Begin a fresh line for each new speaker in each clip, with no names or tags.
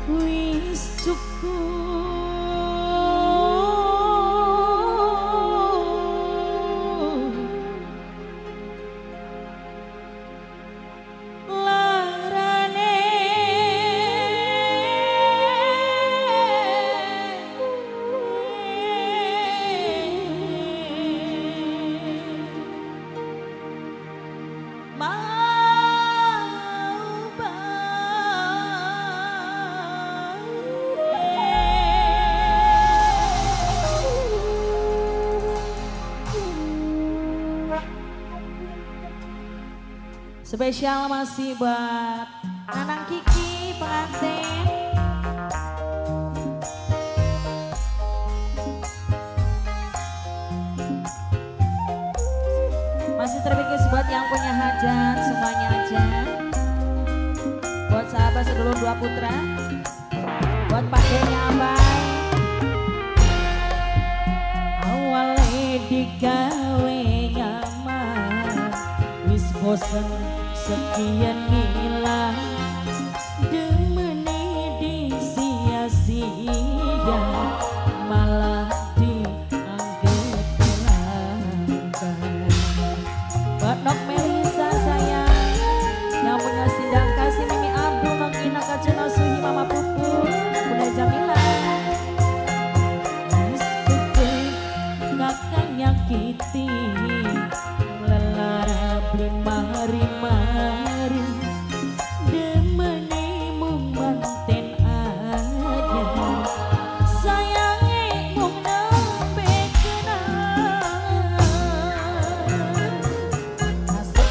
Wis cukup larane mau spesial masih buat Nanang Kiki pengantin. Masih terbingkis buat yang punya hajat semuanya aja. Buat sahabat sedulur dua putra, buat Pak Denya Abai. Awale digawe nyaman, wis bosen sekian ngilang, demene disia-sia malah dianggap langka. Buat Nok Melisa sayang, yang punya sidang kasih Mimi Abdul, Nok Ina Kacuna Suhi, Mama Pupu, Bunda Jamila. Wis betul kakak nyakiti, lelara beli mari-mari, demene mung manten aja, sayange mung nembe kenal. Asik.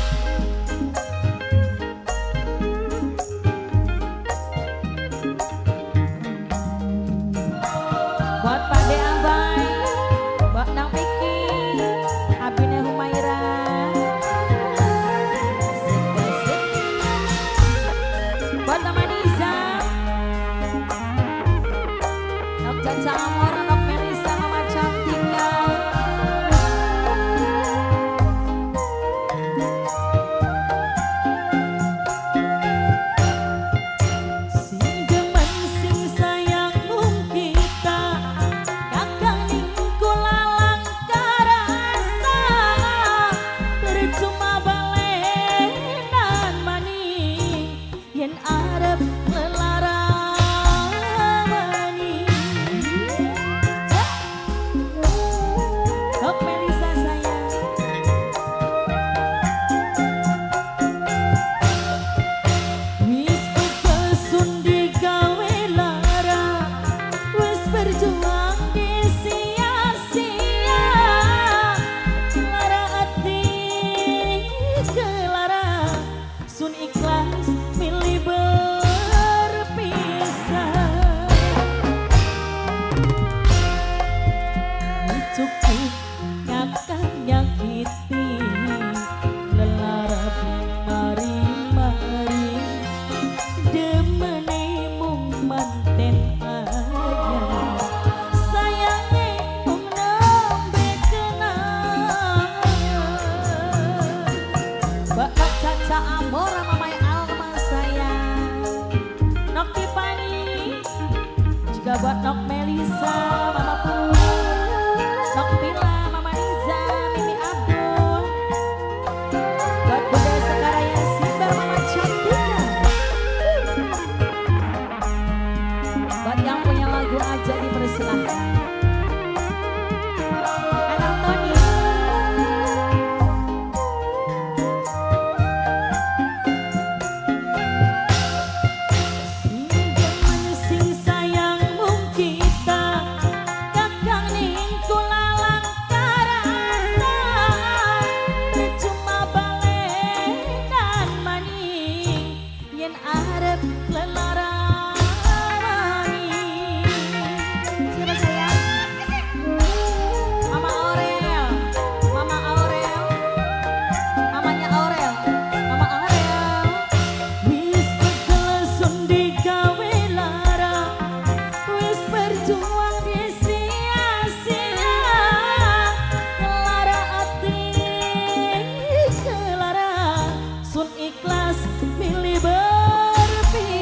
Buat Pak De Abai, buat Nang Piki, Abine Humaira. Buat Mama Niza, Nok Caca Amor, Nok Melisa, Mama Cantika. Sing demen sing sayang mung kita, kakang ning kula langka rasa, percuma balenan maning yen arep lelara maning. Nok Melisa sayang. Wis kesun digawe lara, wis berjuang disia-sia, lara ati kelara, sun ikhlas milih berpisah. Cukup kakang nyakiti, lelara mari-mari, demene mung manten aja, sayange mung nembe kenal. Mbak Nok Caca Amora, Mamai Alma sayang, Nok Tiffany, juga buat Nok Melisa, Mama Pur, Nok Mila, Mama Niza, Mimi Abdul. Buat Bunda Sekaraya Simba, Mama Cantika. Buat yang punya lagu aja dipersilahkan. Anang Tony. Sing demen sing sayang mung kita, kakang ning kula langka rasa, percuma balenan maning yen arep lelara maning. Siapa sayang? Mama Aurel, Mama Aurel, mamanya Aurel, Mama Aurel. Wis kesun digawe lara, wis berjuang disia-sia, lara ati kelara, sun ikhlas milih berpisah.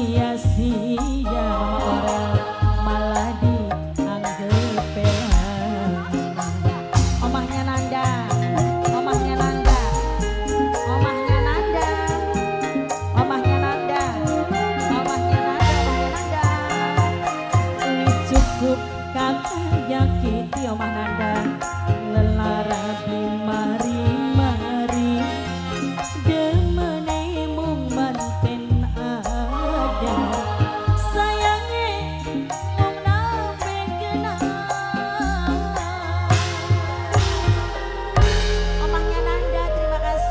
Sia-sia.